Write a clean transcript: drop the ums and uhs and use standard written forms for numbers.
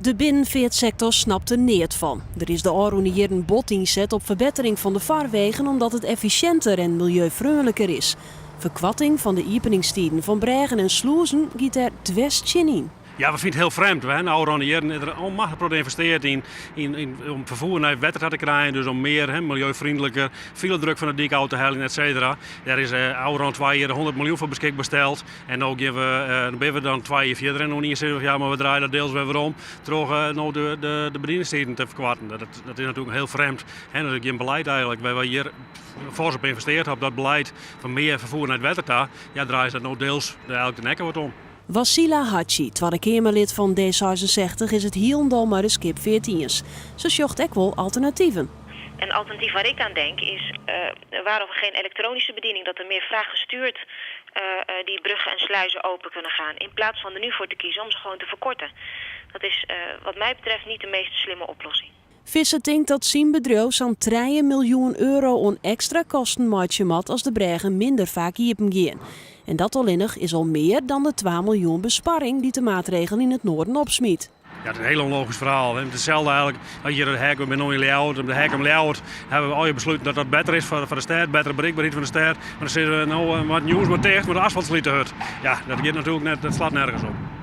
De binnenfeartsektor snapt der neat fan. Der is de ôfrûne jierren bot ynset op ferbettering fan de farwegen omdat it effisjinter en miljeufreonliker is. Ferkoarting fan de iepeningstiden fan brêgen en slûzen giet dêr dwers tsjinyn. Ja, we fine it hiel frjemd. We hawwe de ôfrûne jierren is der almachtich protte ynvestearre yn, yn, yn, om ferfoer nei it wetter ta te krijen. Dus om mear hè, miljeufreonliker, filedruk fan de dyk ôf te heljen, et cetera. Dêr is eh, ôfrûne twa jier 100 miljoen foar beskikber steld. En no gean we, eh, binne we dan twa jier fierder en no sizze we ja, mar we draaie dat deels wer werom troch eh, no de, de, de bedieningstiden te ferkoarten. Dat, dat is natuerlik hiel frjemd. Hè, dat is gjin beleid eigentlik. Wêr't we hjir foars op ynvestearre op dat beleid fan mear ferfoer nei it wetter ta, ja, draaie se dat no deels eigentlik de nekke wat om. Wassila Hachchi, Twadde Keamerlid fan D66, is it hielendal mei de skipfeart iens. Se sjocht ek wol alternativen. Een alternatief waar ik aan denk is uh, waarom geen elektronische bediening, dat er meer vraaggestuurd uh, die bruggen en sluizen open kunnen gaan. In plaats van er nu voor te kiezen om ze gewoon te verkorten. Dat is uh, wat mij betreft niet de meest slimme oplossing. Visser tinkt dat syn bedriuw sa'n 3 miljoen euro oan ekstra kosten meitsje moat as de brêgen minder faak iepen gean. En dat allinnich is al mear dan de 2 miljoen besparring dy't de maatregel yn it Noarden opsmyt. Ja, it is in hiel ûnlogysk ferhaal. Itselde eigentlik, as hjir de hek, we binne no yn Ljouwert, de hek om Ljouwert, hawwe we allegear besluten dat dat better is foar, foar de stêd, bettere berikberheid fan de stêd. Mar dan sizze we no, moat jûns mar ticht, want de asfalt slyt te hurd. Ja, dat giet natuerlik net, dat slacht nergens op.